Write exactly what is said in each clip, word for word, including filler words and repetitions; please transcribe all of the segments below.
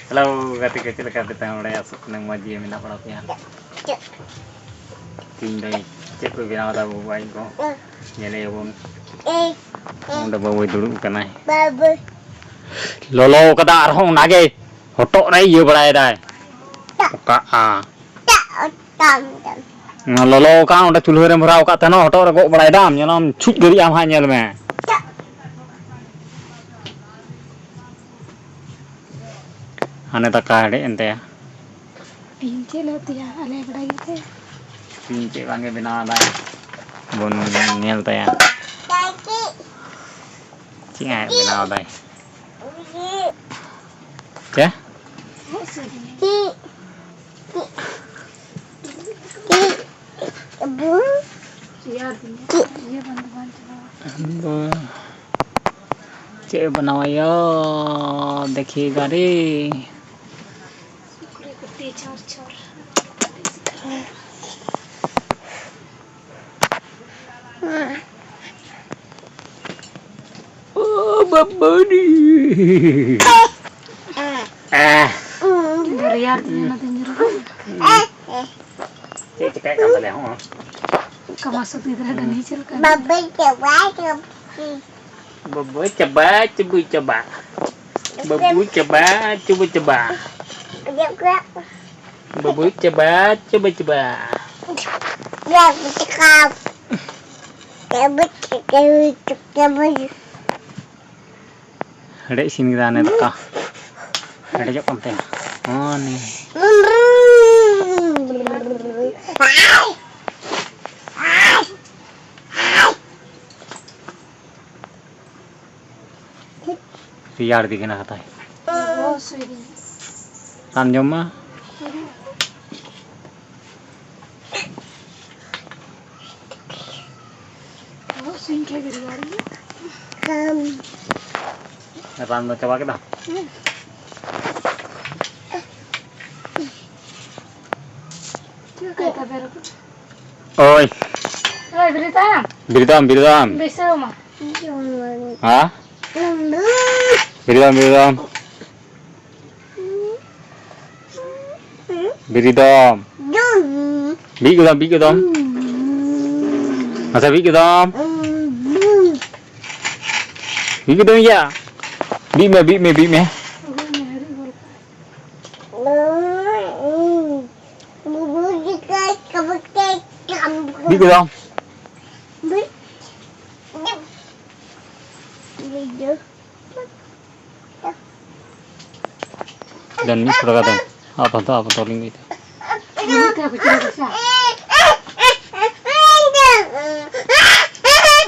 Hello ᱜᱟᱛᱮ ᱠᱚ, ᱪᱮᱫ ᱞᱮᱠᱟ ᱯᱮ ᱛᱟᱦᱮᱸ ᱵᱟᱲᱟᱭᱟ? ᱟᱥᱚᱜ ᱠᱟᱹᱱᱟᱹᱧ ᱢᱚᱡᱽ ᱜᱮ ᱢᱮᱱᱟᱜ ᱵᱟᱲᱟ ᱯᱮᱭᱟ᱾ ᱛᱮᱦᱮᱧ ᱫᱚ ᱪᱮᱫ ᱠᱚ ᱵᱮᱱᱟᱣ ᱮᱫᱟ ᱵᱟᱹᱵᱩ ᱟᱡ ᱜᱚ? ᱧᱮᱞᱮᱭᱟᱵᱚᱱ᱾ ᱚᱸᱰᱮ ᱵᱟᱹᱵᱩᱭ ᱫᱩᱲᱩᱵ ᱟᱠᱟᱱᱟᱭ᱾ ᱞᱚᱞᱚ ᱠᱟᱫᱟ ᱟᱨᱦᱚᱸ ᱚᱱᱟᱜᱮ ᱦᱚᱴᱚᱜ ᱨᱮᱭ ᱤᱭᱟᱹ ᱵᱟᱲᱟᱭᱮᱫᱟᱭ᱾ ᱚᱠᱟᱜᱼᱟ᱾ ᱚᱱᱟ ᱞᱚᱞᱚ ᱟᱠᱟᱱ ᱚᱸᱰᱮ ᱪᱩᱞᱦᱟᱹ ᱨᱮᱢ ᱵᱷᱚᱨᱟᱣ ᱟᱠᱟᱫ ᱛᱟᱦᱮᱱᱟ, ᱦᱚᱴᱚᱜ ᱨᱮ ᱜᱚᱜ ᱵᱟᱲᱟᱭᱮᱫᱟᱢ, ᱧᱮᱞᱟᱢ ᱪᱷᱩᱡ ᱜᱟᱹᱰᱤᱜ ᱟᱢ ᱦᱟᱸᱜ, ᱧᱮᱞ ᱢᱮ᱾ ᱦᱟᱱᱮ ᱫᱟᱠᱟ ᱦᱮᱰᱮᱡ ᱮᱱ ᱛᱟᱭᱟ᱾ ᱤᱧ ᱪᱮᱫ ᱞᱮ ᱩᱛᱩᱭᱟ? ᱟᱞᱮ ᱵᱟᱰᱟᱭ ᱜᱮᱛᱮ᱾ ᱤᱧ ᱪᱮᱫ ᱵᱟᱝ ᱜᱮ ᱵᱮᱱᱟᱣ ᱮᱫᱟᱭ, ᱵᱚᱱ ᱧᱮᱞ ᱛᱟᱭᱟ᱾ ᱪᱮᱫ ᱮ ᱵᱮᱱᱟᱣ ᱮᱫᱟᱭ? ᱪᱮ? ᱪᱮᱫ ᱮ ᱵᱮᱱᱟᱣᱟᱭᱟ? ᱫᱮᱠᱷᱮᱜᱟ ᱨᱮ᱾ ᱳ ᱵᱟᱵᱟ ᱨᱮ᱾ ᱟᱦ᱾ ᱨᱮᱭᱟᱲ ᱛᱤᱧᱟᱹ, ᱚᱱᱟᱛᱮᱧ ᱧᱩᱨᱩᱜ ᱠᱟᱱᱟ᱾ ᱪᱮᱫ ᱪᱮᱠᱟᱜ ᱠᱟᱱ ᱛᱟᱞᱮᱭᱟ? ᱦᱚᱸ᱾ ᱠᱟᱢᱟ ᱥᱩᱛ ᱜᱤᱫᱽᱨᱟᱹ ᱠᱟᱹᱱᱟᱹᱧ, ᱪᱮᱫ ᱞᱮᱠᱟ? ᱵᱟᱵᱟ ᱪᱟᱵᱟ, ᱪᱟᱵᱟ᱾ ᱵᱟᱵᱟ ᱪᱟᱵᱟ, ᱪᱩᱵᱩ ᱪᱟᱵᱟ᱾ ᱵᱟᱵᱩ ᱪᱟᱵᱟ, ᱪᱩᱵᱩ ᱪᱟᱵᱟ᱾ ᱵᱟᱵᱩ ᱪᱟᱵᱟ, ᱪᱩᱵᱩ ᱪᱟᱵᱟ᱾ ᱦᱮᱰᱮᱡ ᱤᱥᱤᱱ ᱠᱮᱫᱟ ᱦᱟᱱᱮ ᱫᱟᱠᱟ᱾ ᱦᱮᱰᱮᱡᱚᱜ ᱠᱟᱱ ᱛᱟᱭᱟ᱾ ᱦᱚᱸ, ᱱᱤᱭᱟᱹ᱾ ᱨᱮᱭᱟᱲ ᱜᱮ ᱠᱟᱱᱟ ᱠᱟᱛᱷᱟᱭ᱾ ᱨᱟᱱ ᱡᱚᱢ ᱢᱟ᱾ ᱨᱟᱱ ᱫᱚ ᱪᱟᱵᱟ ᱠᱮᱫᱟ? ᱳᱭ᱾ ᱳᱭ, ᱵᱤᱨᱤᱫᱟᱢ᱾ ᱵᱤᱨᱤᱫᱟᱢ, ᱵᱤᱨᱤᱫᱟᱢ᱾ ᱵᱤᱥᱟᱹᱢᱟ᱾ ᱦᱟ? ᱵᱤᱨᱤᱫᱟᱢ, ᱵᱤᱨᱤᱫᱟᱢ᱾ ᱵᱤᱨᱤᱫᱚᱢ᱾ ᱫᱩᱢ᱾ ᱵᱤᱫ ᱜᱚᱫᱟᱢ, ᱵᱤᱫ ᱜᱚᱫᱟᱢ᱾ ᱫᱩᱢ᱾ ᱢᱟᱥᱮ ᱵᱤᱫ ᱜᱚᱫᱟᱢ᱾ ᱫᱩᱢ᱾ ᱵᱤᱫ ᱜᱚᱫᱟᱢ ᱭᱟ᱾ ᱵᱤᱫ ᱢᱮ, ᱵᱤᱫ ᱢᱮ, ᱵᱤᱫ ᱢᱮ᱾ ᱵᱤᱫ ᱜᱚᱫᱟᱢ᱾ ᱫᱮᱱ ᱢᱤᱫ ᱥᱚ ᱴᱟᱠᱟ ᱫᱮᱱ᱾ ᱟᱯᱟᱛᱚ, ᱟᱯᱟᱛᱚ ᱞᱤᱧ ᱤᱫᱤ᱾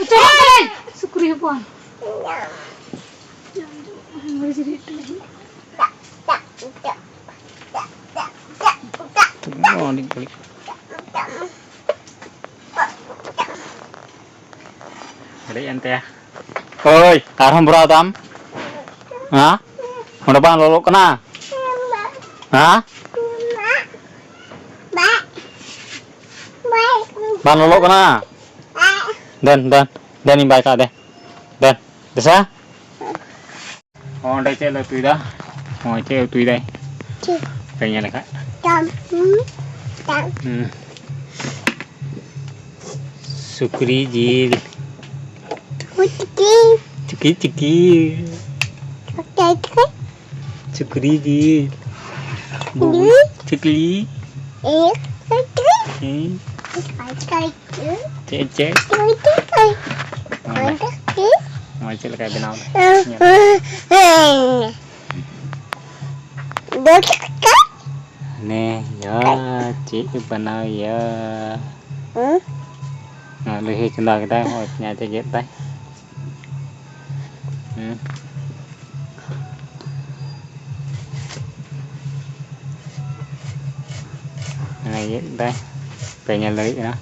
ᱪᱟᱞᱟᱜ ᱠᱟᱱᱟᱭ, ᱥᱩᱠᱨᱤ ᱦᱚᱯᱚᱱ᱾ ᱟᱹᱰᱤ ᱜᱷᱟᱹᱲᱤᱡ᱾ ᱦᱮᱰᱮᱡ ᱮᱱ ᱛᱟᱭᱟ᱾ ᱦᱳᱭ, ᱟᱨᱦᱚᱸ ᱵᱷᱚᱨᱟᱣ ᱫᱟᱢ᱾ ᱦᱮᱸ? ᱚᱸᱰᱮ ᱵᱟᱝ ᱞᱚᱞᱚᱜ ᱠᱟᱱᱟ? ᱦᱮᱸ? ᱵᱟᱝ ᱞᱚᱞᱚᱜ ᱠᱟᱱᱟ? ᱫᱮᱱ, ᱫᱮᱱ, ᱫᱮᱱ, ᱤᱧ ᱵᱟᱭ ᱠᱟᱜ ᱫᱮ᱾ ᱫᱮᱱ, ᱫᱮᱥᱟ᱾ ᱚᱸᱰᱮ ᱪᱮᱫ ᱞᱮ ᱩᱛᱩᱭᱮᱫᱟ? ᱦᱚᱸᱜᱼᱚᱭ ᱪᱮᱫ ᱩᱛᱩᱭᱮᱫᱟᱭ? ᱪᱮᱫ? ᱯᱮ ᱧᱮᱞ ᱟᱠᱟᱫ? ᱴᱟᱢ, ᱦᱩᱸ, ᱴᱟᱢ᱾ ᱦᱩᱸ᱾ ᱥᱩᱠᱨᱤ ᱡᱤᱞ᱾ ᱪᱤᱠᱤ᱾ ᱪᱤᱠᱤ, ᱪᱤᱠᱤ᱾ ᱪᱤᱠᱤ, ᱪᱤᱠᱤ᱾ ᱥᱩᱠᱨᱤ ᱡᱤᱞ᱾ ᱵᱩᱵᱩ᱾ ᱡᱤᱞ᱾ ᱪᱤᱠᱞᱤ᱾ ᱮ, ᱪᱤᱠᱞᱤ᱾ ᱦᱮᱸ᱾ ᱪᱤᱠᱞᱤ᱾ ᱪᱮᱫ, ᱪᱮᱫ? ᱪᱤᱠᱞᱤ, ᱪᱤᱠᱞᱤ᱾ ᱚᱸᱰᱮ᱾ ᱚᱸᱰᱮ᱾ ᱱᱚᱣᱟ ᱪᱮᱫ ᱞᱮᱠᱟᱭ ᱵᱮᱱᱟᱣ ᱮᱫᱟ? ᱧᱮᱞ ᱢᱮ᱾ ᱦᱮᱸ᱾ ᱫᱚ ᱪᱤᱠᱟ? ᱱᱮ ᱭᱟ, ᱪᱮᱫ ᱮ ᱵᱮᱱᱟᱣ ᱭᱟ? ᱦᱩᱸ? ᱱᱚᱣᱟ ᱞᱩᱭᱦᱟᱹ ᱪᱚᱸᱫᱟ ᱠᱮᱫᱟᱭ, ᱱᱚᱜᱼᱚᱭ ᱯᱮᱸᱭᱟᱡᱽ ᱮ ᱜᱮᱫ ᱫᱟᱭ᱾ ᱦᱩᱸ᱾ ᱦᱟᱱᱮ ᱜᱮᱫ ᱫᱟᱭ, ᱯᱮ ᱧᱮᱞ ᱫᱟᱲᱮᱭᱟᱜ ᱠᱟᱱᱟ᱾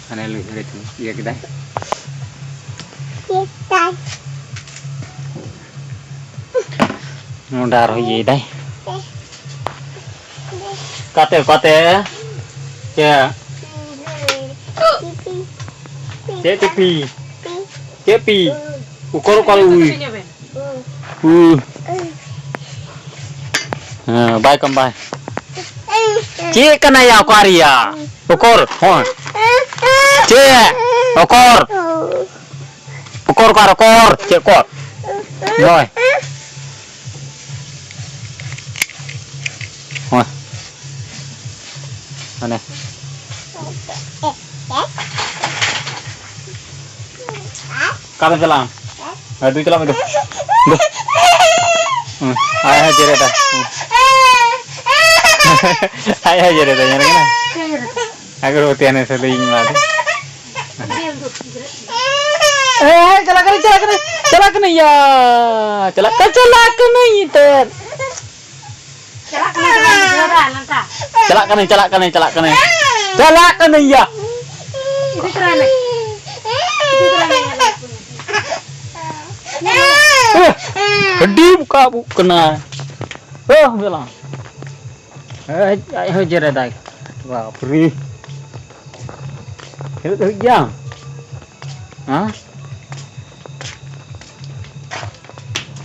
ᱦᱟᱱᱮ ᱞᱩᱭᱦᱟᱹ ᱨᱮ ᱤᱭᱟᱹ ᱠᱮᱫᱟᱭ᱾ ᱪᱮᱫᱟᱭ? ᱱᱚᱰᱮ ᱟᱨᱦᱚᱸ ᱤᱭᱟᱹᱭ ᱫᱟᱭ᱾ ᱚᱠᱟᱛᱮ, ᱚᱠᱟᱛᱮ? ᱪᱮᱫ? ᱪᱮᱫ ᱯᱤ? ᱪᱮᱫ ᱯᱤ? ᱩᱠᱚᱨ ᱩᱠᱚᱨ ᱩᱭ? ᱩ᱾ ᱦᱮᱸ, ᱵᱟᱭ ᱠᱚᱢ ᱵᱟᱭ᱾ ᱪᱮᱫ ᱠᱟᱱᱟ ᱭᱟ ᱚᱠᱟᱨᱮᱭᱟ? ᱚᱠᱚᱨ, ᱦᱚᱸ᱾ ᱪᱮᱫ? ᱚᱠᱚᱨ? ᱚᱠᱚᱨ, ᱚᱠᱚᱨ, ᱚᱠᱚᱨ? ᱪᱮᱫ ᱚᱠᱚᱨ? ᱱᱚᱜᱼᱚᱭ᱾ ᱦᱚᱸ᱾ ᱦᱟᱱᱮ᱾ ᱚᱠᱟᱛᱮᱢ ᱪᱟᱞᱟᱜᱼᱟ? ᱦᱮᱸ, ᱫᱩ ᱪᱟᱞᱟᱜ ᱢᱮ, ᱫᱩ᱾ ᱫᱩ᱾ ᱦᱩᱸ, ᱟᱡ ᱦᱚᱸ ᱡᱮᱨᱮᱫᱟ᱾ ᱦᱩᱸ᱾ ᱟᱡ ᱦᱚᱸ ᱡᱮᱨᱮᱫᱟ, ᱧᱮᱞ ᱠᱟᱱᱟ? ᱟᱜᱚᱨᱵᱟᱹᱛᱤ ᱦᱟᱱᱮ ᱥᱟᱹᱫᱟᱹᱭᱤᱧ ᱮᱢᱟᱫᱮ᱾ ᱦᱮᱸ, ᱦᱮᱸ, ᱪᱟᱞᱟᱜ ᱠᱟᱹᱱᱟᱹᱧ, ᱪᱟᱞᱟᱜ ᱠᱟᱹᱱᱟᱹᱧ, ᱪᱟᱞᱟᱜ ᱠᱟᱹᱱᱟᱹᱧ ᱭᱟ᱾ ᱪᱟᱞᱟᱜ ᱠᱟᱹᱱᱟᱹᱧ, ᱪᱟᱞᱟᱜ ᱠᱟᱹᱱᱟᱹᱧ ᱮᱱᱛᱮᱫ᱾ ᱪᱟᱞᱟᱜ ᱠᱟᱹᱱᱟᱹᱧ, ᱪᱟᱞᱟᱜ ᱠᱟᱹᱱᱟᱹᱧ, ᱪᱟᱞᱟᱜ ᱠᱟᱹᱱᱟᱹᱧ᱾ ᱪᱟᱞᱟᱜ ᱠᱟᱹᱱᱟᱹᱧ ᱭᱟ᱾ ᱤᱫᱤ ᱛᱚᱨᱟᱭ ᱢᱮ᱾ ᱤᱫᱤ ᱛᱚᱨᱟᱭ ᱢᱮ᱾ ᱟᱹᱰᱤ ᱵᱚᱠᱟ ᱵᱩᱜ ᱠᱟᱱᱟ᱾ ᱚ, ᱵᱮᱞᱟ᱾ ᱟᱡ, ᱟᱡ ᱦᱚᱸ ᱡᱮᱨᱮᱫᱟᱭ᱾ ᱵᱟᱯᱨᱮ᱾ ᱦᱮᱡ ᱫᱟᱲᱮᱭᱟᱜ ᱜᱮᱭᱟ? ᱦᱮᱸ?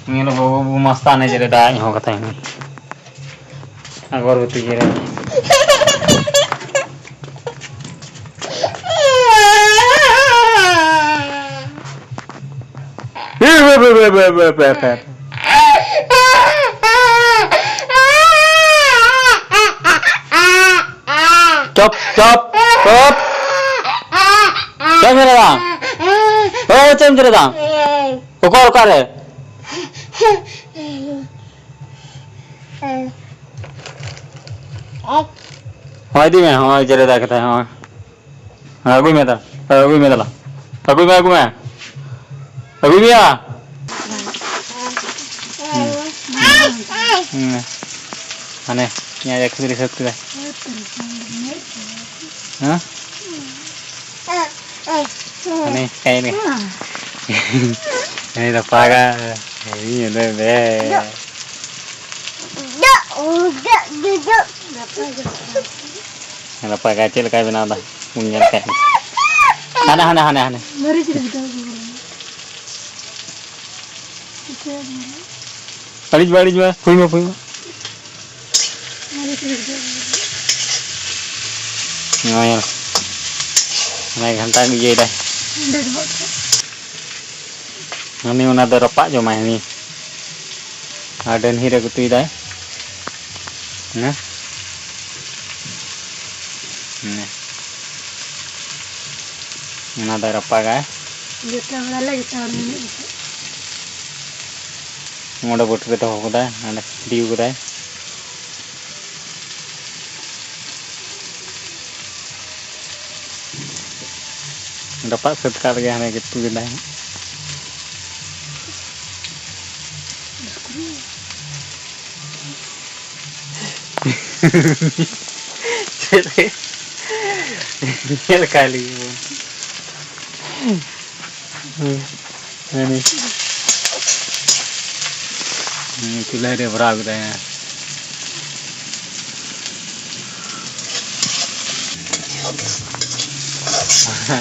ᱧᱮᱞ ᱵᱟᱹᱵᱩ, ᱵᱟᱹᱵᱩ ᱢᱟᱥᱛᱟᱱᱮ ᱡᱮᱨᱮᱫᱟ, ᱟᱡ ᱦᱚᱸ ᱠᱟᱛᱷᱟᱭ ᱢᱮ᱾ ᱟᱜᱚᱨᱵᱟᱹᱛᱤ ᱡᱮᱨᱮᱫ᱾ ᱪᱚᱯ, ᱪᱚᱯ, ᱪᱚᱯ᱾ ᱪᱮᱫ ᱮᱢ ᱡᱮᱨᱮᱫᱟ? ᱳᱭ, ᱪᱮᱫ ᱮᱢ ᱡᱮᱨᱮᱫᱟ? ᱚᱠᱚᱭ ᱚᱠᱟᱨᱮ? ᱦᱚᱸ, ᱤᱫᱤ ᱢᱮ, ᱦᱚᱸ, ᱡᱮᱨᱮᱫ ᱠᱟᱛᱮ, ᱦᱚᱸ᱾ ᱦᱮᱸ, ᱟᱹᱜᱩᱭ ᱢᱮ ᱫᱟ᱾ ᱦᱮᱸ, ᱟᱹᱜᱩᱭ ᱢᱮ ᱫᱮᱞᱟ᱾ ᱟᱹᱜᱩᱭ ᱢᱮ, ᱟᱹᱜᱩᱭ ᱢᱮ᱾ ᱟᱹᱜᱩᱭ ᱢᱮᱭᱟ᱾ ᱦᱩᱸ᱾ ᱦᱩᱸ᱾ ᱦᱟᱱᱮ, ᱤᱧᱟᱜ ᱠᱷᱟᱹᱡᱟᱹᱲᱤ ᱥᱟᱹᱛ ᱠᱮᱫᱟ᱾ ᱦᱮᱸ? ᱦᱟᱱᱮ, ᱦᱮᱡ ᱮᱱ ᱜᱮ᱾ ᱦᱟᱱᱮ ᱫᱚ ᱯᱟᱜᱟ᱾ ᱦᱮᱸ, ᱫᱮ, ᱫᱮ᱾ ᱜᱟᱯᱟ ᱜᱟᱭ ᱪᱮᱫ ᱞᱮᱠᱟᱭ ᱵᱮᱱᱟᱣ ᱮᱫᱟ, ᱵᱚᱱ ᱧᱮᱞ ᱠᱷᱟᱡ᱾ ᱦᱟᱱᱮ, ᱦᱟᱱᱮ, ᱦᱟᱱᱮ, ᱦᱟᱱᱮ᱾ ᱢᱟᱹᱨᱤᱪ ᱨᱮ ᱫᱚ ᱟᱹᱲᱤᱡ ᱵᱟ, ᱟᱹᱲᱤᱡ ᱵᱟ, ᱯᱷᱩᱭ ᱢᱟ, ᱯᱷᱩᱭ ᱢᱟ᱾ ᱢᱟᱹᱨᱤᱪ ᱨᱮ ᱫᱚ ᱱᱚᱜᱼᱚᱭ ᱧᱮᱞ᱾ ᱚᱱᱟ ᱜᱷᱟᱱᱴᱟ ᱤᱭᱟᱹᱭ ᱫᱟᱭ᱾ ᱦᱟᱹᱱᱤ ᱚᱱᱟ ᱫᱚ ᱨᱟᱯᱟᱜ ᱡᱚᱢᱟᱭ ᱦᱟᱹᱱᱤ᱾ ᱟᱨ ᱰᱟᱹᱱᱦᱤ ᱨᱮ ᱜᱩᱛᱩᱭ ᱫᱟᱭ᱾ ᱦᱮᱸ? ᱦᱮᱸ᱾ ᱚᱱᱟ ᱫᱚᱭ ᱨᱟᱯᱟᱜᱟᱭ᱾ ᱡᱚᱛᱚ ᱦᱚᱲ ᱟᱞᱮ ᱡᱚᱛᱚ ᱦᱚᱲ ᱢᱮᱱᱟᱜ ᱞᱮ᱾ ᱚᱸᱰᱮ ᱵᱟᱹᱴᱩ ᱨᱮ ᱫᱚᱦᱚ ᱠᱟᱫᱟᱭ, ᱦᱟᱸᱰᱮ ᱠᱷᱟᱹᱯᱰᱤ ᱠᱟᱫᱟᱭ᱾ ᱨᱟᱯᱟᱜ ᱥᱟᱹᱛ ᱠᱟᱜ ᱨᱮᱜᱮ ᱦᱟᱸᱰᱮ ᱜᱮ ᱛᱩᱫ ᱮᱫᱟᱭ ᱦᱟᱸᱜ᱾ ᱪᱮᱫ ᱨᱮ? ᱧᱮᱞ ᱠᱟᱭ ᱞᱟᱹᱜᱤᱫ ᱵᱚᱱ᱾ ᱦᱩᱸ᱾ ᱦᱮᱸ, ᱱᱤ-, ᱦᱩᱸ, ᱪᱩᱞᱦᱟᱹ ᱨᱮ ᱵᱷᱚᱨᱟᱣ ᱠᱮᱫᱟᱭ᱾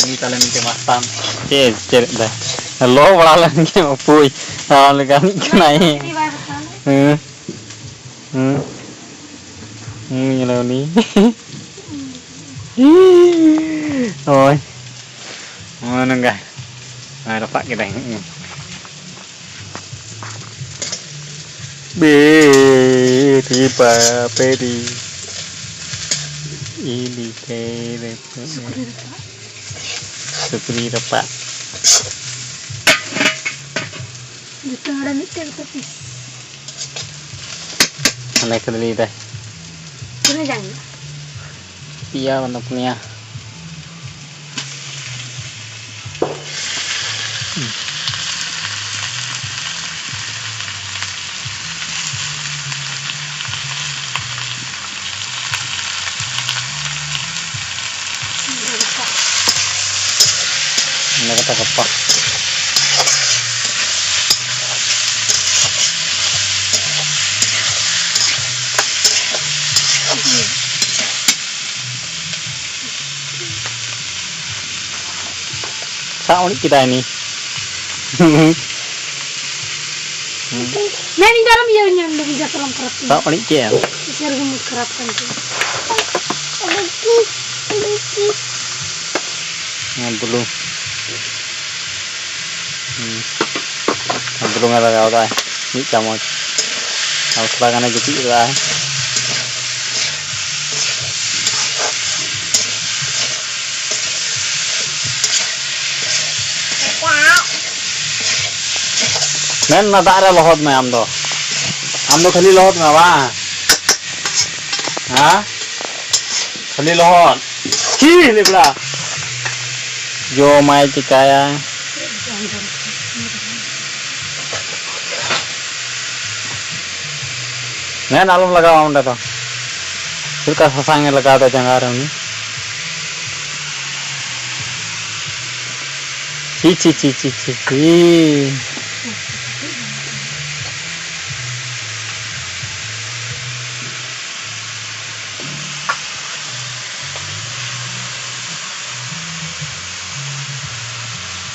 ᱩᱱᱤ ᱛᱟᱦᱞᱮ ᱢᱤᱫᱴᱮᱱ ᱢᱟᱥᱛᱟᱱ᱾ ᱪᱮᱫ, ᱪᱮᱫ ᱫᱟᱭ? ᱞᱚ ᱵᱟᱲᱟ ᱞᱮᱱ ᱜᱮ ᱩᱯᱩᱭ᱾ ᱟᱨ ᱞᱮᱠᱟᱱᱤᱡ ᱠᱟᱱᱟᱭ᱾ ᱦᱮᱸ᱾ ᱦᱩᱸ᱾ ᱦᱩᱸ, ᱧᱮᱞᱮ ᱩᱱᱤ᱾ ᱦᱳᱭ᱾ ᱱᱚᱜᱼᱚᱭ ᱱᱚᱝᱠᱟ᱾ ᱟᱨ ᱨᱟᱯᱟᱜ ᱠᱮᱫᱟᱭ᱾ ᱦᱩᱸ᱾ ᱵᱮᱨᱤ ᱵᱟᱯᱮᱨᱤ᱾ ᱤᱞᱤ ᱠᱟᱹᱭ ᱨᱟᱹᱯᱩᱫ᱾ ᱥᱩᱠᱨᱤ ᱨᱟᱯᱟᱜ᱾ ᱥᱩᱠᱨᱤ ᱨᱟᱯᱟᱜ᱾ ᱡᱚᱛᱚ ᱦᱚᱲᱟᱜ ᱢᱤᱫᱴᱮᱱ ᱠᱟᱛᱮ ᱯᱤᱥ᱾ ᱦᱟᱱᱮ ᱠᱷᱟᱹᱫᱽᱞᱤᱭᱮᱫᱟᱭ᱾ ᱛᱤᱱᱟᱹᱜ ᱡᱟᱝ ᱢᱮᱱᱟᱜᱼᱟ? ᱯᱮᱭᱟ ᱵᱟᱝ ᱫᱚ ᱯᱩᱱᱭᱟ᱾ ᱚᱱᱟ ᱠᱟᱛᱷᱟ ᱜᱟᱯᱟ᱾ ᱫᱟᱜ ᱚᱲᱮᱡ ᱠᱮᱫᱟᱭ ᱱᱤ᱾ ᱢᱮᱱ ᱤᱧ ᱫᱚ ᱟᱨᱚᱢ ᱤᱭᱟᱹ ᱧᱟᱢ ᱞᱮᱫᱟ, ᱡᱚᱛᱚ ᱞᱟᱝ ᱠᱷᱟᱨᱟᱯ ᱠᱮᱫᱟ᱾ ᱫᱟᱜ ᱚᱲᱮᱡ ᱠᱮᱫᱼᱟ᱾ ᱩᱥᱟᱹᱨ ᱜᱮ ᱢᱩᱰ ᱠᱷᱟᱨᱟᱯ ᱠᱟᱱ ᱛᱤᱧᱟ᱾ ᱚᱱᱟ ᱵᱩᱞᱩᱝ᱾ ᱦᱩᱸ᱾ ᱵᱩᱞᱩᱝ ᱮ ᱞᱟᱜᱟᱣ ᱫᱟᱭ ᱢᱤᱫ ᱪᱟᱢᱚᱪ᱾ ᱟᱨ ᱛᱷᱚᱲᱟ ᱜᱟᱱᱮ ᱡᱩᱴᱤᱡ ᱠᱟᱫᱟ᱾ ᱢᱮᱱ ᱚᱱᱟ ᱫᱟᱜ ᱨᱮ ᱞᱚᱦᱚᱫ ᱢᱮ ᱟᱢ ᱫᱚ᱾ ᱟᱢ ᱫᱚ ᱠᱷᱟᱹᱞᱤ ᱞᱚᱦᱚᱫ ᱢᱮ ᱵᱟᱝ? ᱦᱮᱸ? ᱠᱷᱟᱹᱞᱤ ᱞᱚᱦᱚᱫ᱾ ᱪᱤ ᱞᱮᱵᱲᱟ᱾ ᱡᱚᱢᱟᱭ ᱪᱤᱠᱟᱭᱟ? ᱢᱮᱱ ᱟᱞᱚᱢ ᱞᱟᱜᱟᱣᱟ ᱚᱸᱰᱮ ᱫᱚ᱾ ᱪᱮᱫ ᱞᱮᱠᱟ ᱥᱟᱥᱟᱝ ᱮ ᱞᱟᱜᱟᱣ ᱮᱫᱟ ᱡᱟᱸᱜᱟ ᱨᱮ ᱩᱱᱤ᱾ ᱪᱤ, ᱪᱤ, ᱪᱤ, ᱪᱤ, ᱪᱤ, ᱪᱤ᱾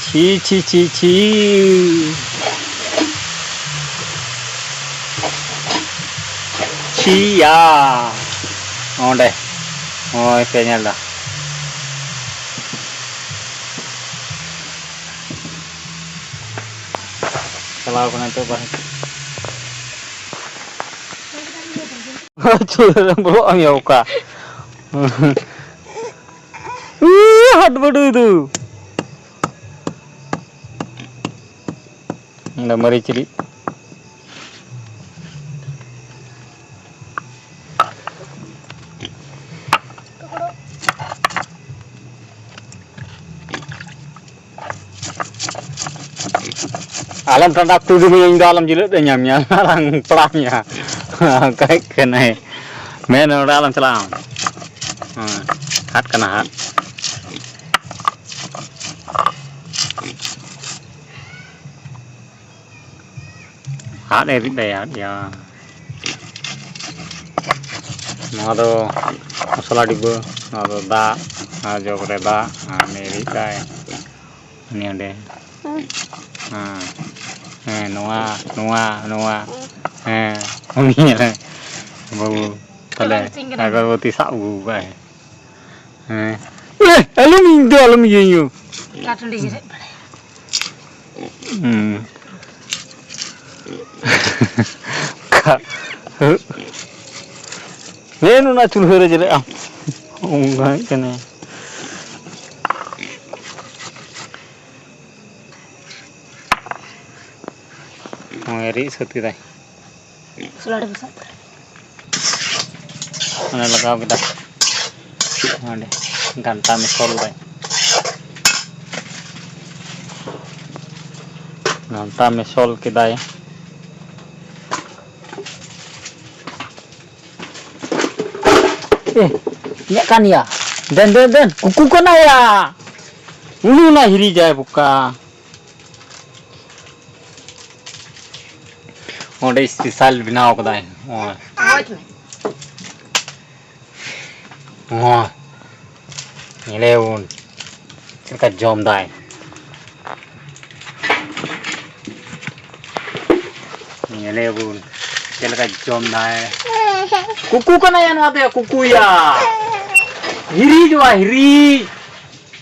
ᱪᱷᱤ, ᱪᱷᱤ, ᱪᱷᱤ, ᱪᱷᱤ᱾ ᱪᱷᱤᱭᱟ᱾ ᱚᱸᱰᱮ᱾ ᱦᱳᱭ ᱯᱮ ᱧᱮᱞ ᱫᱟ᱾ ᱪᱟᱞᱟᱣ ᱠᱟᱱᱟ ᱱᱤᱛᱚᱜ ᱵᱟᱨᱦᱮ᱾ ᱪᱩᱞᱦᱟᱹ ᱨᱮᱢ ᱵᱚᱞᱚᱜ ᱟᱢ ᱭᱟ ᱚᱠᱟ? ᱦᱟᱴ ᱵᱟᱹᱰᱩᱭ ᱫᱩ᱾ ᱚᱸᱰᱮ ᱢᱟᱹᱨᱤᱪ ᱨᱤᱫ᱾ ᱟᱞᱚᱢ ᱴᱟᱸᱰᱟ ᱠᱩᱰᱩ ᱢᱮᱭᱟ, ᱤᱧ ᱫᱚ ᱟᱞᱚᱢ ᱡᱤᱞᱟᱹᱜ ᱫᱚ ᱧᱟᱢ ᱢᱮᱭᱟ, ᱟᱞᱟᱝ ᱯᱟᱲᱟᱣ ᱢᱮᱭᱟ᱾ ᱚᱱᱠᱟᱭ ᱠᱟᱱᱟᱭ᱾ ᱢᱮᱱ ᱱᱚᱰᱮ ᱟᱞᱚᱢ ᱪᱟᱞᱟᱜᱼᱟ᱾ ᱦᱮᱸ, ᱦᱟᱴ ᱠᱟᱱᱟ ᱦᱟᱴ᱾ ᱦᱟᱴ ᱮ ᱨᱤᱫ ᱫᱟᱭ, ᱦᱟᱴ ᱭᱟ᱾ ᱱᱚᱣᱟ ᱫᱚ ᱢᱚᱥᱞᱟ ᱰᱤᱵᱟᱹ, ᱱᱚᱣᱟ ᱫᱚ ᱫᱟᱜ, ᱟᱨ ᱡᱚᱜᱽ ᱨᱮ ᱫᱟᱜ, ᱟᱨ ᱩᱱᱤ ᱨᱤᱫ ᱫᱟᱭ᱾ ᱩᱱᱤ ᱚᱸᱰᱮ᱾ ᱦᱮᱸ᱾ ᱦᱮᱸ, ᱱᱚᱣᱟ, ᱱᱚᱣᱟ, ᱱᱚᱣᱟ᱾ ᱦᱮᱸ, ᱩᱱᱤ ᱧᱮᱞᱮ᱾ ᱵᱟᱹᱵᱩ, ᱛᱟᱦᱞᱮ ᱟᱜᱚᱨᱵᱟᱹᱛᱤ ᱥᱟᱵ ᱟᱹᱜᱩ ᱠᱟᱜᱼᱟᱭ᱾ ᱦᱮᱸ᱾ ᱮ, ᱟᱞᱚᱢ, ᱤᱧ ᱫᱚ ᱟᱞᱚᱢ ᱤᱭᱟᱹᱧᱟ᱾ ᱦᱩᱸ᱾ ᱠᱷᱟ-, ᱦᱮᱸ, ᱚᱱᱟ ᱪᱩᱞᱦᱟᱹ ᱨᱮ ᱡᱮᱨᱮᱫ ᱟᱢ᱾ ᱚᱱᱠᱟᱭ ᱠᱟᱱᱟᱭ᱾ ᱱᱚᱜᱼᱚᱭ ᱨᱤᱫ ᱥᱟᱹᱛ ᱠᱮᱫᱟᱭ᱾ ᱢᱚᱥᱞᱟ ᱨᱮ ᱢᱮᱥᱟᱜ ᱠᱟᱱᱟ᱾ ᱚᱱᱮ ᱞᱟᱜᱟᱣ ᱠᱮᱫᱟ᱾ ᱚᱸᱰᱮ ᱜᱷᱟᱱᱴᱟ ᱢᱮᱥᱚᱞ ᱫᱟᱭ᱾ ᱜᱷᱟᱱᱴᱟ ᱢᱮᱥᱚᱞ ᱠᱮᱫᱟᱭ᱾ ᱮ, ᱤᱧᱟᱹᱜ ᱠᱟᱱ ᱜᱮᱭᱟ᱾ ᱫᱮᱱ, ᱫᱮᱱ, ᱫᱮᱱ᱾ ᱠᱩᱠᱩ ᱠᱟᱱᱟᱭᱟ᱾ ᱩᱱᱤ ᱚᱱᱟ ᱦᱤᱨᱤᱡᱟᱭ ᱵᱚᱠᱟ᱾ ᱚᱸᱰᱮ special ᱵᱮᱱᱟᱣ ᱠᱟᱫᱟᱭ᱾ ᱱᱚᱜᱼᱚᱭ᱾ ᱚᱠᱚᱭ ᱴᱷᱮᱱ? ᱱᱚᱜᱼᱚᱭ᱾ ᱧᱮᱞᱮᱭᱟᱵᱚᱱ ᱪᱮᱫ ᱞᱮᱠᱟ ᱡᱚᱢ ᱫᱟᱭ᱾ ᱧᱮᱞᱮᱭᱟᱵᱚᱱ ᱪᱮᱫ ᱞᱮᱠᱟ ᱡᱚᱢ ᱫᱟᱭ᱾ ᱠᱩᱠᱩ ᱠᱟᱱᱟᱭᱟ ᱱᱚᱣᱟ ᱫᱚᱭᱟ, ᱠᱩᱠᱩᱭᱟ᱾ ᱦᱤᱨᱤᱡᱚᱜᱼᱟ, ᱦᱤᱨᱤᱡ᱾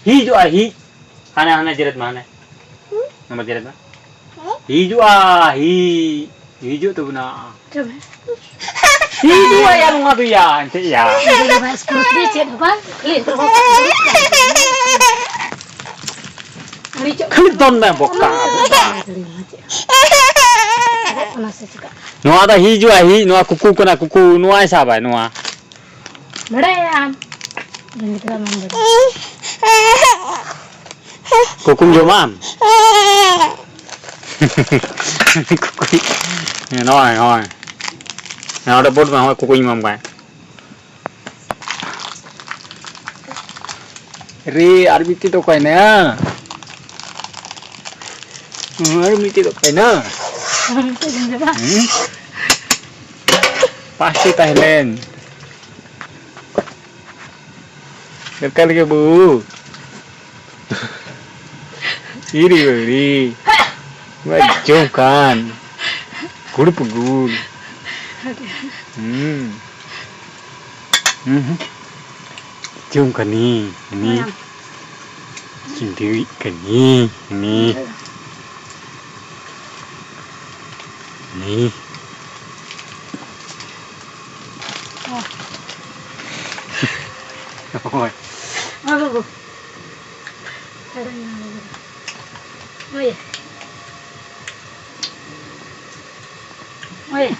ᱦᱤᱡᱩᱜᱼᱟ, ᱦᱤᱡ᱾ ᱦᱟᱱᱮ, ᱦᱟᱱᱮ ᱡᱮᱨᱮᱫ ᱢᱮ, ᱦᱟᱱᱮ᱾ ᱦᱟᱱᱮ ᱡᱮᱨᱮᱫ ᱢᱮ᱾ ᱦᱤᱡᱩᱜᱼᱟ, ᱦᱤ-, ᱦᱤᱡᱩᱜ ᱛᱟᱵᱚᱱᱟ᱾ ᱦᱤᱡᱩᱜᱼᱟ, ᱭᱟ, ᱱᱚᱣᱟ ᱫᱚ, ᱭᱟ, ᱮᱱᱛᱮᱫ, ᱭᱟ᱾ ᱤᱧ ᱫᱚ ᱵᱟᱭ ᱥᱠᱩᱞ ᱠᱟᱱᱟ, ᱪᱮᱫ ᱦᱚᱸ ᱵᱟᱝ, ᱠᱷᱟᱹᱞᱤ ᱫᱚᱱ ᱢᱮ, ᱵᱚᱠᱟ, ᱵᱚᱠᱟ᱾ ᱚᱱᱟ ᱥᱮ ᱪᱤᱠᱟᱹᱜ? ᱱᱚᱣᱟ ᱫᱚ ᱦᱤᱡᱩᱜᱼᱟ, ᱦᱤ-, ᱱᱚᱣᱟ ᱠᱩᱠᱩ ᱠᱟᱱᱟ, ᱠᱩᱠᱩ, ᱱᱚᱣᱟᱭ ᱥᱟᱵᱟᱭ, ᱱᱚᱣᱟ᱾ ᱵᱟᱲᱟᱭᱟᱢ? ᱤᱧ ᱜᱤᱫᱽᱨᱟᱹ ᱵᱟᱢ ᱵᱟᱲᱟᱭᱟ᱾ ᱠᱩᱠᱩᱢ ᱡᱚᱢᱟ ᱟᱢ? ᱠᱩᱠᱩ-, ᱱᱚᱜᱼᱚᱭ, ᱱᱚᱜᱼᱚᱭ᱾ ᱦᱮᱸ, ᱚᱸᱰᱮ ᱵᱳᱴ ᱢᱮ, ᱦᱚᱸᱜᱼᱚᱭ ᱠᱩᱠᱩᱧ ᱮᱢᱟᱢ ᱠᱟᱱᱟ᱾ ᱨᱮ, ᱟᱨ ᱢᱤᱫᱴᱤᱡ ᱫᱚ ᱚᱠᱟᱭᱮᱱᱟ? ᱦᱮᱸ, ᱟᱨ ᱢᱤᱫᱴᱤᱡ ᱫᱚ ᱚᱠᱟᱭᱮᱱᱟ? ᱦᱮᱸ? ᱯᱟᱸᱪᱴᱤ ᱛᱟᱦᱮᱸ ᱞᱮᱱ᱾ ᱪᱮᱫ ᱞᱮᱠᱟ ᱞᱟᱹᱜᱤᱫ ᱵᱟᱹᱵᱩ? ᱤᱨᱤ ᱵᱟᱹᱣᱨᱤ᱾ ᱵᱟᱭ ᱡᱚᱢ ᱠᱟᱱ᱾ ᱠᱩᱲᱤ ᱯᱩᱜᱩᱞ᱾ ᱦᱩᱸ᱾ ᱦᱩᱸ ᱦᱩᱸ᱾ ᱡᱚᱢ ᱠᱟᱱᱤ᱾ ᱱᱤ᱾ ᱧᱟᱢ᱾ ᱪᱤᱱᱰᱤᱣᱤᱜ ᱠᱟᱱᱤ᱾ ᱱᱤ᱾ ᱱᱤ᱾ ᱦᱳᱭ᱾ ᱦᱳᱭ ᱵᱟᱹᱵᱩ᱾ ᱳᱭ᱾ ᱳᱭ᱾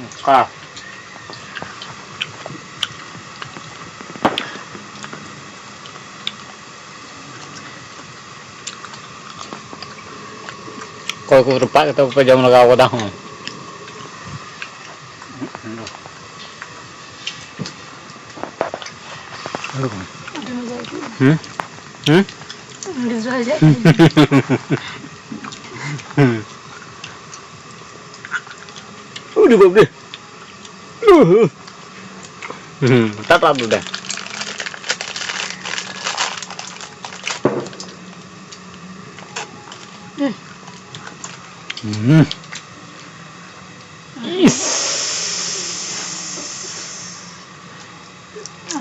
ᱚᱱᱠᱟ᱾ ᱚᱠᱚᱭ ᱠᱚ ᱨᱟᱯᱟᱜ ᱠᱟᱛᱮ ᱠᱚ ᱡᱚᱢ ᱞᱟᱜᱟᱣ ᱠᱟᱫᱟ ᱦᱚᱸ᱾ ᱟᱹᱰᱤ ᱢᱚᱡᱟ ᱟᱹᱭᱠᱟᱹᱜ ᱠᱟᱱᱟ᱾ ᱦᱩᱸ? ᱦᱩᱸ? ᱟᱹᱰᱤ ᱢᱚᱡᱟ ᱟᱹᱭᱠᱟᱹᱜ ᱠᱟᱱᱟ᱾ ᱦᱩᱸ᱾ ᱟᱹᱰᱤ ᱵᱟᱵ ᱨᱮ᱾ ᱦᱩᱸ, ᱴᱟᱴᱟ ᱫᱚ ᱫᱮ᱾ ᱦᱩᱸ᱾ ᱦᱩᱸ᱾ ᱤᱥ᱾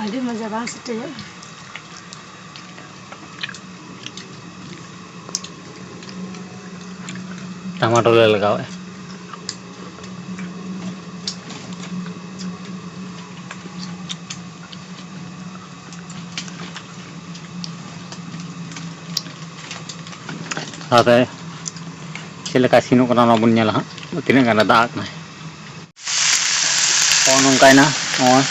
ᱟᱹᱰᱤ ᱢᱚᱡᱟ ᱵᱟᱝ ᱥᱮᱴᱮᱡᱚᱜ ᱠᱟᱱᱟ᱾ ᱴᱟᱢᱟᱴᱳᱞ ᱞᱮ ᱞᱟᱜᱟᱣᱮᱫᱼᱟ᱾ ᱛᱟᱦᱚᱞᱮ ᱪᱮᱫ ᱞᱮᱠᱟ ᱤᱥᱤᱱᱚᱜ ᱠᱟᱱᱟ, ᱚᱱᱟ ᱵᱚᱱ ᱧᱮᱞᱟ ᱦᱟᱸᱜ, ᱛᱤᱱᱟᱹᱜ ᱜᱟᱱᱮ ᱫᱟᱜ ᱟᱜ ᱠᱟᱱᱟ᱾ ᱱᱚᱜᱼᱚ ᱱᱚᱝᱠᱟᱭᱮᱱᱟ᱾ ᱱᱚᱜᱼᱚᱭ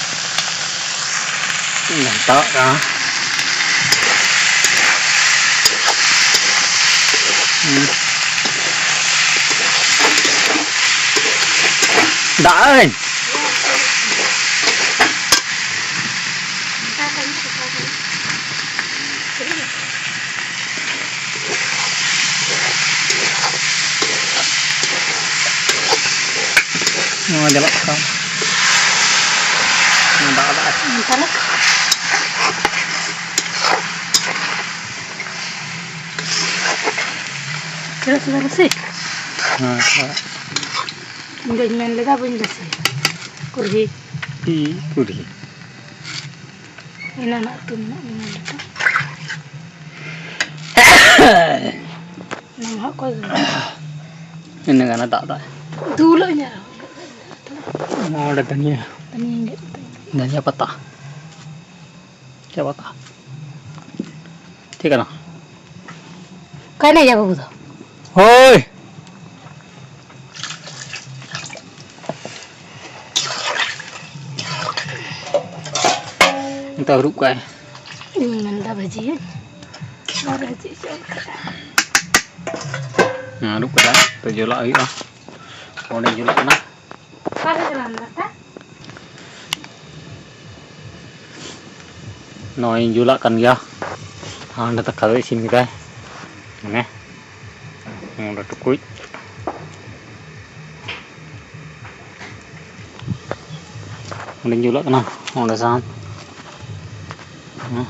ᱜᱷᱟᱱᱴᱟᱣᱟᱜ ᱠᱟᱱᱟ᱾ ᱦᱩᱸ᱾ ᱫᱟᱜ ᱟᱹᱧ᱾ ᱱᱚᱣᱟ ᱪᱟᱞᱟᱜ ᱠᱟᱱᱟ᱾ ᱛᱟᱦᱞᱮ ᱪᱮᱫᱟᱜ ᱥᱮ ᱵᱟᱝ ᱥᱮ? ᱦᱮᱸ, ᱛᱷᱚᱲᱟ᱾ ᱤᱧ ᱫᱚᱧ ᱢᱮᱱ ᱞᱮᱫᱟ ᱵᱟᱹᱧ ᱨᱟᱥᱮᱭᱟ᱾ ᱠᱩᱨᱦᱤ᱾ ᱦᱩᱸ, ᱠᱩᱨᱦᱤ᱾ ᱮᱱᱟᱱᱟᱜ ᱩᱛᱩ ᱢᱮᱱᱟᱜ ᱜᱮᱭᱟ ᱱᱤᱛᱚᱜ᱾ ᱚᱱᱟ ᱢᱟ ᱦᱟᱸᱜ ᱚᱠᱚᱭ ᱜᱮ ᱵᱟᱝ᱾ ᱤᱱᱟᱹ ᱜᱟᱱᱮ ᱫᱟᱜ ᱫᱟᱭ᱾ ᱫᱩᱞᱟᱹᱧ ᱟᱨᱦᱚᱸ᱾ ᱱᱚᱰᱮ ᱫᱷᱟᱹᱱᱤᱭᱟᱹ᱾ ᱫᱷᱟᱹᱱᱤᱭᱟᱹ ᱜᱮᱫ ᱠᱟᱛᱮ᱾ ᱫᱷᱟᱹᱱᱤᱭᱟᱹ ᱯᱟᱛᱟ᱾ ᱪᱮᱫ ᱯᱟᱛᱟ? ᱪᱮᱫ ᱠᱟᱱᱟ? ᱚᱠᱟᱭ ᱱᱟᱭ ᱭᱟ ᱵᱟᱹᱵᱩ ᱫᱚ? ᱦᱳᱭ᱾ ᱱᱤᱛᱚᱜ ᱦᱟᱹᱨᱩᱵ ᱠᱟᱜᱼᱟᱭ᱾ ᱤᱧ ᱢᱮᱱᱫᱟ ᱵᱷᱟᱹᱡᱤᱭᱟᱹᱧ᱾ ᱟᱨ ᱪᱮᱫ ᱪᱚ ᱚᱱᱠᱟ᱾ ᱦᱮᱸ, ᱦᱟᱹᱨᱩᱵ ᱠᱟᱫᱟ᱾ ᱛᱚ ᱡᱚᱞᱟᱜ ᱦᱩᱭᱩᱜᱼᱟ᱾ ᱚᱸᱰᱮ ᱡᱩᱞᱩᱜ ᱠᱟᱱᱟ᱾ ᱚᱠᱟᱨᱮ ᱪᱟᱞᱟᱣ ᱞᱮᱱᱟ ᱫᱟᱠᱟ? ᱱᱚᱜᱼᱚᱭ ᱤᱧ ᱡᱩᱞᱟᱜ ᱠᱟᱱ ᱜᱮᱭᱟ᱾ ᱦᱟᱸᱰᱮ ᱫᱟᱠᱟ ᱫᱚ ᱤᱥᱤᱱ ᱠᱮᱫᱟᱭ᱾ ᱢᱟᱱᱮ, ᱱᱚᱰᱮ ᱴᱩᱠᱩᱡ᱾ ᱚᱸᱰᱮᱧ ᱡᱩᱞᱟᱜ ᱠᱟᱱᱟ, ᱚᱸᱰᱮ ᱥᱟᱦᱟᱱ᱾ ᱦᱮᱸ᱾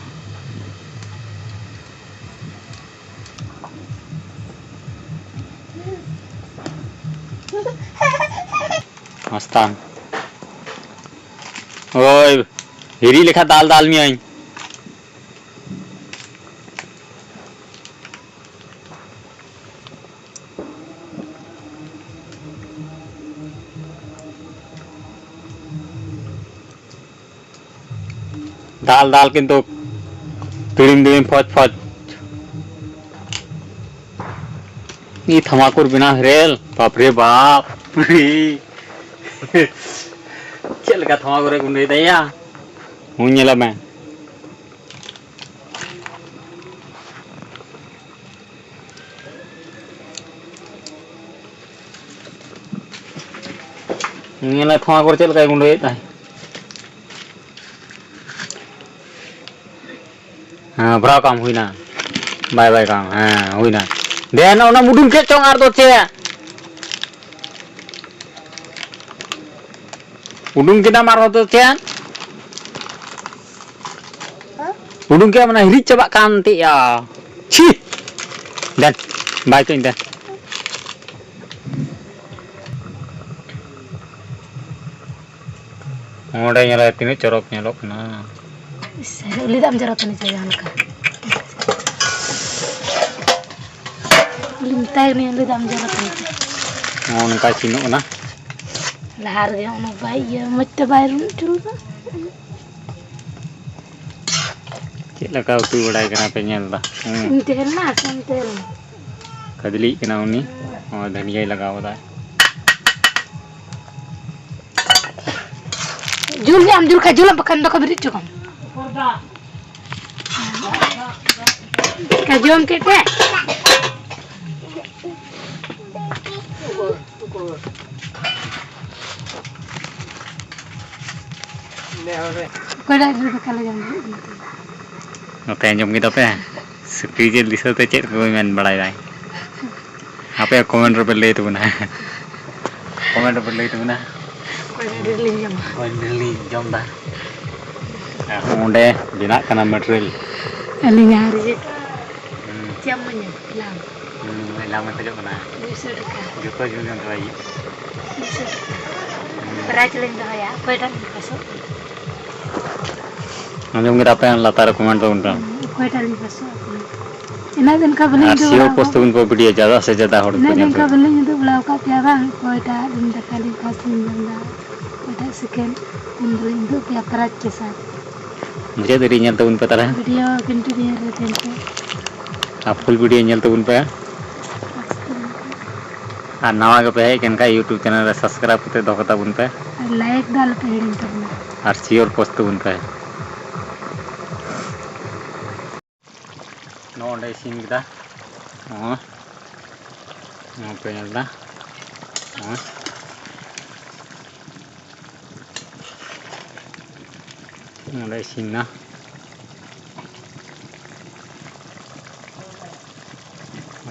ᱢᱟᱥᱛᱟᱱ᱾ ᱳᱭ, ᱦᱤᱨᱤ ᱞᱮᱠᱷᱟ ᱫᱟᱞ ᱫᱟᱞ ᱢᱤᱭᱟᱹᱧ᱾ ᱫᱟᱞ ᱫᱟᱞ ᱠᱤᱱᱛᱩ ᱛᱤᱲᱤᱢ ᱛᱤᱲᱤᱢ ᱯᱷᱚᱪ ᱯᱷᱚᱪ᱾ ᱤ ᱛᱷᱟᱢᱟᱠᱩᱨ ᱵᱮᱱᱟᱣ ᱦᱮᱨᱮᱞ, ᱵᱟᱯ ᱨᱮ ᱵᱟᱯ᱾ ᱪᱮᱫ ᱞᱮᱠᱟ ᱛᱷᱟᱢᱟᱠᱩᱨ ᱮ ᱜᱩᱸᱰᱟᱹᱭ ᱫᱟᱭᱟ? ᱦᱩᱸ, ᱧᱮᱞᱮ ᱢᱮ᱾ ᱧᱮᱞᱮ ᱛᱷᱚ ᱟᱵᱟᱨ ᱪᱮᱫ ᱞᱮᱠᱟᱭ ᱜᱩᱸᱰᱟᱹᱭᱮᱫ ᱛᱟᱭ᱾ ᱦᱮᱸ, ᱵᱷᱨᱟᱣ ᱠᱟᱢ ᱦᱩᱭᱱᱟ᱾ ᱵᱟᱭ ᱵᱟᱭ ᱠᱟᱢ, ᱦᱮᱸ, ᱦᱩᱭᱱᱟ᱾ ᱫᱮᱱ ᱚᱱᱟ ᱢᱩᱰᱩᱢ ᱠᱮᱫ ᱪᱚᱝ ᱟᱨ ᱫᱚ ᱪᱮᱫ? ᱩᱰᱩᱝ ᱠᱮᱫᱟᱢ ᱟᱨᱦᱚᱸ ᱫᱚ ᱪᱮᱫ? ᱩᱰᱩᱝ ᱠᱮᱫ ᱢᱟᱱᱮ ᱦᱤᱨᱤᱡ ᱪᱟᱵᱟᱜ ᱠᱟᱱ ᱛᱮᱭᱟ᱾ ᱪᱷᱤ! ᱫᱮᱱ, ᱵᱟᱭ ᱛᱚᱧ ᱫᱮᱱ᱾ ᱚᱸᱰᱮ ᱧᱮᱞᱚᱜ ᱛᱤᱱᱟᱹᱜ ᱪᱚᱨᱚᱠ ᱧᱮᱞᱚᱜ ᱠᱟᱱᱟ᱾ ᱤᱥ, ᱩᱞᱤ ᱫᱟᱜ ᱮᱢ ᱡᱚᱨᱚ ᱛᱟᱹᱱᱤᱡ ᱪᱚ ᱡᱟᱦᱟᱸ ᱞᱮᱠᱟ᱾ ᱩᱞᱤ ᱢᱮᱛᱟᱭ ᱠᱟᱹᱱᱟᱹᱧ, ᱩᱞᱤ ᱫᱟᱜ ᱮᱢ ᱡᱚᱨᱚ ᱛᱟᱹᱱᱤᱡ ᱪᱚ᱾ ᱱᱚᱜᱼᱚ ᱱᱚᱝᱠᱟ ᱤᱥᱤᱱᱚᱜ ᱠᱟᱱᱟ᱾ ᱞᱟᱦᱟ ᱨᱮᱜᱮ ᱚᱱᱟ ᱵᱟᱭ ᱤᱭᱟᱹ, ᱢᱚᱡᱽ ᱛᱮ ᱵᱟᱭ ᱨᱩᱱ ᱦᱚᱪᱚ ᱞᱮᱫᱟ᱾ ᱪᱮᱫ ᱞᱮᱠᱟ ᱩᱛᱩ ᱵᱟᱲᱟᱭ ᱠᱟᱱᱟ ᱯᱮ ᱧᱮᱞ ᱫᱟ? ᱦᱩᱸ᱾ ᱤᱧ ᱛᱟᱦᱮᱸ ᱞᱮᱱᱟ ᱥᱮ ᱟᱢ ᱛᱟᱦᱮᱸ ᱞᱮᱱᱟ? ᱠᱷᱟᱫᱽᱞᱤᱜ ᱠᱟᱱᱟ ᱩᱱᱤ᱾ ᱦᱚᱸ, ᱫᱷᱟᱹᱱᱤᱭᱟᱹᱭ ᱞᱟᱜᱟᱣ ᱠᱟᱫᱟ᱾ ᱡᱩᱞ ᱜᱮ ᱟᱢ ᱡᱩᱞ ᱠᱷᱟᱡ ᱡᱩᱞ ᱟᱢ, ᱵᱟᱠᱷᱟᱱ ᱫᱚᱠᱚ ᱵᱮᱨᱮᱫ ᱦᱚᱪᱚ ᱠᱟᱢ᱾ ᱪᱮᱫ ᱠᱟ ᱡᱚᱢ ᱠᱮᱫ ᱛᱮ? ᱚᱠᱚᱭᱴᱟᱜ ᱰᱷᱮᱨ ᱫᱟᱠᱟ ᱞᱮ ᱡᱚᱢ ᱫᱟᱲᱮᱭᱟᱜ ᱠᱟᱱᱟ? ᱱᱚᱛᱮ ᱟᱸᱡᱚᱢ ᱠᱮᱫᱟ ᱯᱮ? ᱥᱩᱠᱨᱤ ᱡᱤᱞ ᱫᱤᱥᱟᱹ ᱛᱮ ᱪᱮᱫ ᱠᱚ ᱢᱮᱱ ᱵᱟᱲᱟᱭ ᱫᱟᱭ? ᱟᱯᱮ ᱠᱚᱢᱮᱱᱴ ᱨᱮᱯᱮ ᱞᱟᱹᱭ ᱛᱟᱵᱚᱱᱟ᱾ ᱠᱚᱢᱮᱱᱴ ᱨᱮᱯᱮ ᱞᱟᱹᱭ ᱛᱟᱵᱚᱱᱟ᱾ ᱚᱠᱚᱭ ᱰᱷᱮᱨ ᱞᱤᱧ ᱡᱚᱢᱟ? ᱚᱠᱚᱭ ᱰᱷᱮᱨ ᱞᱤᱧ ᱡᱚᱢ ᱫᱟ? ᱚᱸᱰᱮ ᱵᱮᱱᱟᱜ ᱠᱟᱱᱟ ᱢᱮᱴᱮᱨᱤᱭᱟᱞ᱾ ᱟᱹᱞᱤᱧᱟᱜ ᱨᱮ ᱦᱩᱸ᱾ ᱪᱮᱫ ᱮᱢ ᱤᱢᱟᱹᱧᱟ? ᱮᱞᱟᱝ᱾ ᱦᱩᱸ, ᱮᱞᱟᱝ ᱢᱮ ᱠᱷᱚᱡᱚᱜ ᱠᱟᱱᱟ᱾ ᱢᱤᱫᱥᱚ ᱴᱟᱠᱟ᱾ ᱡᱚᱛᱚ ᱡᱩᱞ ᱡᱚᱝ ᱪᱟᱵᱟᱭ ᱦᱩᱭᱩᱜ᱾ ᱢᱤᱫᱥᱚ ᱴᱟᱠᱟ᱾ ᱦᱩᱸ᱾ ᱯᱨᱟᱭᱤᱡᱽ ᱞᱤᱧ ᱫᱚᱦᱚᱭᱟ, ᱚᱠᱚᱭᱴᱟᱜ ᱞᱤᱧ ᱯᱟᱥᱚᱜ ᱠᱟᱱᱟ᱾ ᱟᱸᱡᱚᱢ ᱠᱮᱫᱟ ᱯᱮ ᱞᱟᱛᱟᱨ ᱨᱮ ᱠᱚᱢᱮᱱᱴ ᱛᱟᱵᱚᱱ ᱯᱮ᱾ ᱦᱩᱸ, ᱚᱠᱚᱭᱴᱟᱜ ᱞᱤᱧ ᱯᱟᱥᱚᱜ ᱠᱟᱱᱟ᱾ ᱤᱱᱟᱹᱜ ᱫᱤᱱ ᱠᱷᱚᱱ ᱵᱟᱹᱞᱤᱧ ᱟᱨ ᱩᱫᱩᱜ ᱥᱤᱭᱳᱨ ᱵᱟᱲᱟ ᱯᱳᱥᱴ ᱟᱠᱟᱫ ᱛᱟᱵᱚᱱ ᱯᱮ ᱵᱷᱤᱰᱤᱭᱳ ᱡᱟᱫᱟ ᱥᱮ ᱡᱟᱫᱟ ᱦᱚᱲ ᱠᱚ ᱤᱱᱟᱹᱜ ᱧᱮᱞ ᱫᱤᱱ ᱠᱚ᱾ ᱠᱷᱚᱱ ᱵᱟᱹᱞᱤᱧ ᱩᱫᱩᱜ ᱵᱟᱲᱟ ᱟᱠᱟᱫ ᱯᱮᱭᱟ ᱵᱟᱝ, ᱚᱠᱚᱭᱴᱟᱜ ᱞᱤᱧ ᱫᱟᱠᱟ ᱞᱤᱧ ᱯᱷᱟᱥᱴ ᱞᱤᱧ ᱡᱚᱢ ᱮᱫᱟ, ᱚᱠᱚᱭᱴᱟᱜ ᱥᱮᱠᱮᱱᱰ, ᱩᱱ ᱫᱚᱞᱤᱧ ᱩᱫᱩᱜ ᱯᱮᱭᱟ ᱯᱨᱟᱭᱤᱡᱽ ᱠᱮ ᱥᱟᱛᱷ᱾ ᱢᱩᱪᱟᱹᱫ ᱫᱷᱟᱹᱨᱤᱡ ᱧᱮᱞ ᱛᱟᱵᱚᱱ ᱯᱮ ᱛᱟᱦᱞᱮ᱾ ᱵᱷᱤᱰᱤᱭᱳ ᱠᱚᱱᱴᱤᱱᱤᱭᱩ ᱨᱮ ᱛᱟᱦᱮᱱ ᱯᱮ᱾ ᱟᱨ ᱯᱷᱩᱞ ᱵᱷᱤᱰᱤᱭᱳ ᱧᱮᱞ ᱛᱟᱵᱚᱱ ᱯᱮ᱾ ᱟᱨ ᱱᱟᱣᱟ ᱜᱮᱯᱮ ᱦᱮᱡ ᱟᱠᱟᱱ ᱠᱷᱟᱡ YouTube ᱪᱮᱱᱮᱞ ᱨᱮ ᱥᱟᱵᱥᱠᱨᱟᱭᱤᱵᱽ ᱠᱟᱛᱮ ᱫᱚᱦᱚ ᱠᱟᱛᱟ ᱵᱚᱱ ᱯᱮ᱾ ᱟᱨ ᱞᱟᱭᱤᱠ ᱫᱚ ᱟᱞᱚᱯᱮ ᱦᱤᱲᱤᱧ ᱛᱟᱵᱚᱱᱟ᱾ ᱟᱨ ᱥᱤᱭᱳᱨ ᱯᱳᱥᱴ ᱛᱟᱵᱚᱱ ᱯᱮ᱾ ᱱᱚᱜᱼᱚ ᱱᱚᱸᱰᱮ ᱤᱥᱤᱱ ᱠᱮᱫᱟ᱾ ᱱᱚᱜᱼᱚᱭ᱾ ᱱᱚᱣᱟ ᱯᱮ ᱧᱮᱞ ᱮᱫᱟ᱾ ᱱᱚᱜᱼᱚᱭ᱾ ᱱᱚᱸᱰᱮ ᱤᱥᱤᱱ ᱮᱱᱟ᱾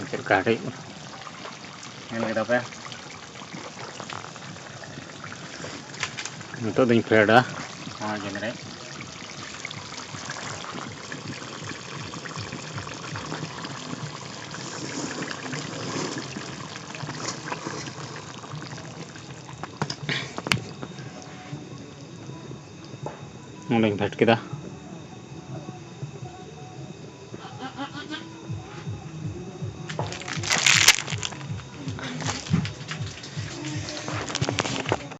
ᱪᱮᱫ ᱞᱮᱠᱟ ᱦᱮᱰᱮᱡ ᱧᱮᱞ ᱠᱮᱫᱟ ᱯᱮ? ᱱᱤᱛᱚᱜ ᱫᱚᱧ ᱯᱷᱮᱰᱟ᱾ ᱱᱚᱣᱟ ᱜᱮᱸᱫᱽᱨᱮᱡ᱾ ᱱᱚᱰᱮᱧ ᱯᱷᱮᱰ ᱠᱮᱫᱟ᱾